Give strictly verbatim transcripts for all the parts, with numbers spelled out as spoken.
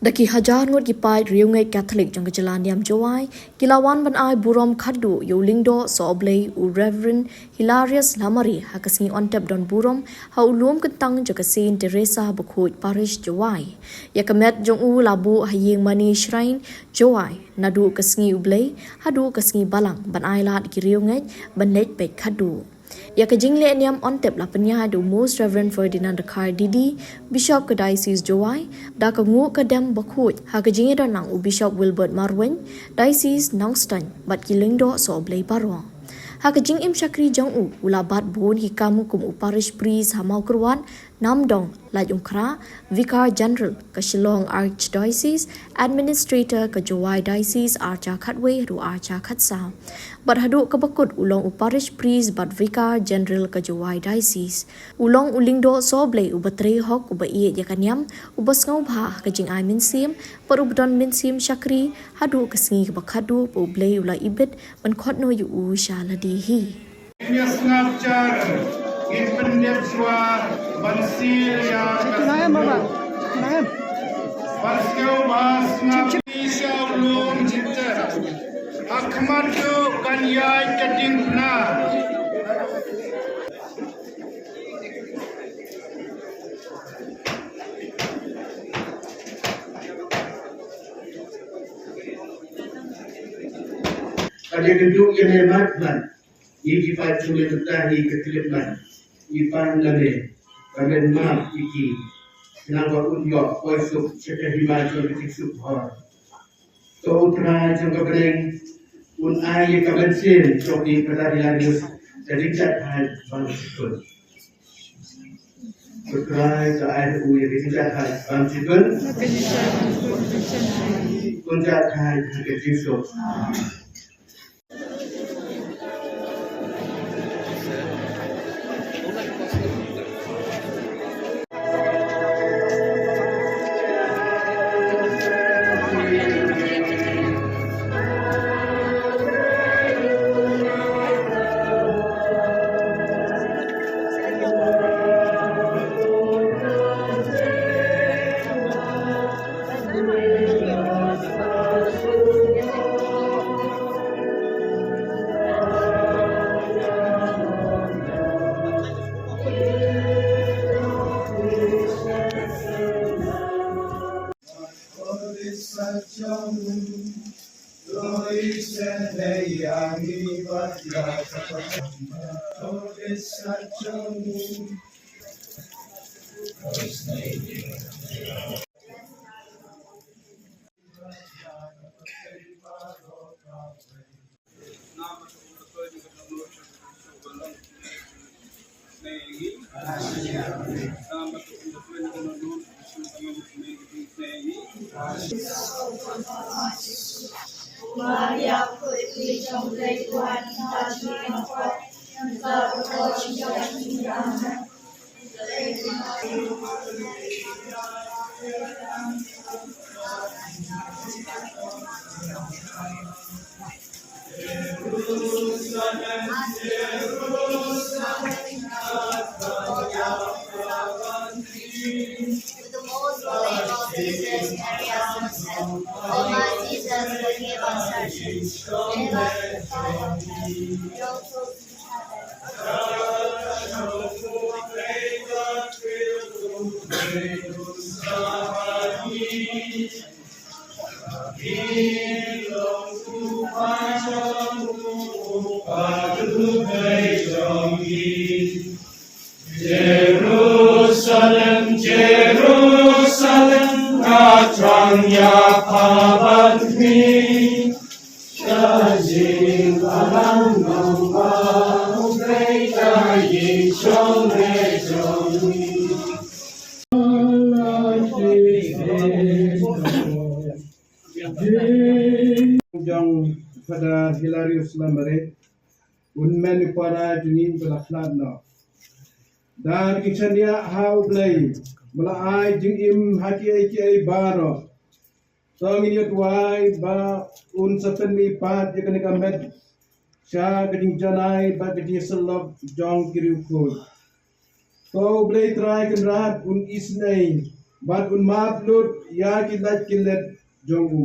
Da ki hajar ngut ki paid riewngeit Katholik jong ka jylla niam Jowai ki la wan ban ai burom khadduh ïa u lyngdoh soh Blei u Reverend Hilarius Lamare ha ka sngi on tep don burom ha u lum kyntang jong ka Saint Teresa Bakhuid Parish Jowai. Ïa ka met jong u la buh ha Ïingmane Shrine Jowai naduh ka sngi U Blei haduh ka sngi Balang ban ai lad ki riewngeit ban leit peit khadduh. Ïa ka jingleh niam on tep la pynïaid da u Most Reverend Ferdinand Dkhar D D, Bishop ka Diocese Jowai, da ka nguh ka dem bakhuid ha ka jingïadon lang u Bishop Wilbert Marwein, Diocese Nongstoiñ, bad ki lyngdoh soh Blei baroh. Ha ka jingim shakri jong u, u la bat bun ki kam kum u Parish Priest ha Mawkyrwat, Namdong, Laitumkhrah, Vicar General ka Shillong Archdiocese, Administrator ka Jowai Diocese arhajar khatwei haduh arhajar khatsaw. Bad haduh kaba kut u long u Parish Priest bad Vicar General ka Jowai Diocese. U long u lyngdoh soh Blei uba trei hok, uba ïeit ïa ka niam, uba sngewbha ha ka jingai mynsiem, bad uba don mynsiem shakri haduh ka sngi kaba khadduh ba U Blei u la ibit ban khot noh ïa u sha lade hi. Ngin ïa sngap jar, ngin pyndep shuwa ban seal ïa ka symboh. Ban sngewbha sngap ïa sha u lum jingtep. Ha khmat u kan ïaid ka diengphna. Ka dei kynduh ïa me mat mat. Ngi ki paid jong me mynta ngi ka khyllipmat. Ngi pan na me ba men map ïa ki. Khnang ba un ïoh poi suk sha ka hima jong ka jingsuk bhor. To U Trai jong ka bneng un ai ïa ka mynsiem jong i Phadar Hilarius ka jingjahthait bymjukut. U Trai to ai ha u ïa ka jingjahthait bymjukut. Un jahthait ha ka jingsuk. With the most holy God, Jesus, carry us. O my Jesus, forgive us our sins. Save us from the fire of hell. Lead all souls to heaven. Jerusalem, Jerusalem, nga thrang ïa pha bad me. Ka jingïalang nongwah U Blei ka ïeng shong ne jong ngi. Jong Phadar Hilarius Lamare, un mei para jong ngi ba la khlad noh. Da ki shaniah ha U Blei ba la ai jingim ha kiei kiei baroh. To ngin ïa duwai ba un sa pynmih pat ïa kane ka met sha ka jingjanai bad ka jingïasyllok jong ki riewkhuid. To U Blei Trai Kynrad un isynei bad un map lut ïa ki lait ki let jong u.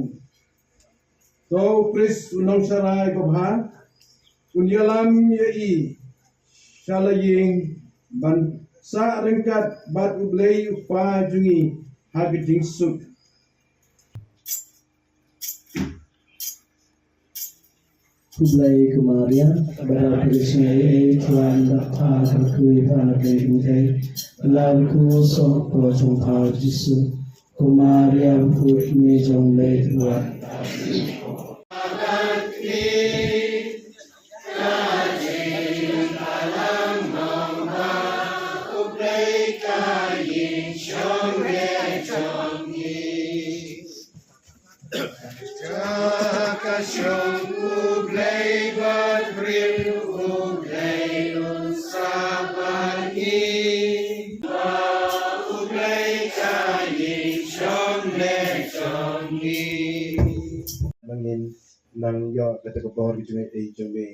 To u Khrist u nongsharai babha un ïalam ïa i sha la ïing ban sah ryngkat bad U Blei U Kpa jong ngi ha ka jingsuk. Khublei ko Maria, barabor ki sngi ei ei, Trai bad pha, pha kyrkhu ïa pha na pdeng ki bneng, la kyrkhu soh ko jong pha u Jisu. Ko Maria, u kmie jong U Blei, to wat Nangin nang ïoh kata ka bor ki jong ngi ei jong me.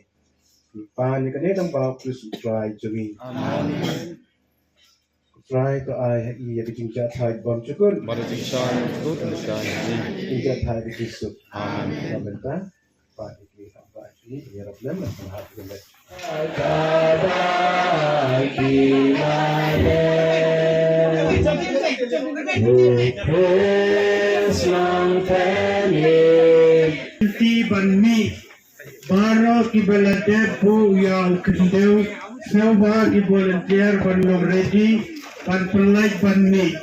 Pan ïa kane tang ba U Khrist U Trai jong ngi. Amen. U Trai to ai ha i ïa ka jingjahthait bymjukut. Bad ka jingshai bymjukut, ka jingshai. Jingjahthait ka jingsuk. Amen. Amen ta. Ba ki ki ba ki ïa rap lem ha ki lem. Ti ban mih baroh kiba la dep buh ïa u khyndew, sngewbha ki volunteer ban long ready ban pynlait ban mih.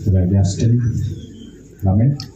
Sebagai Justin, amin.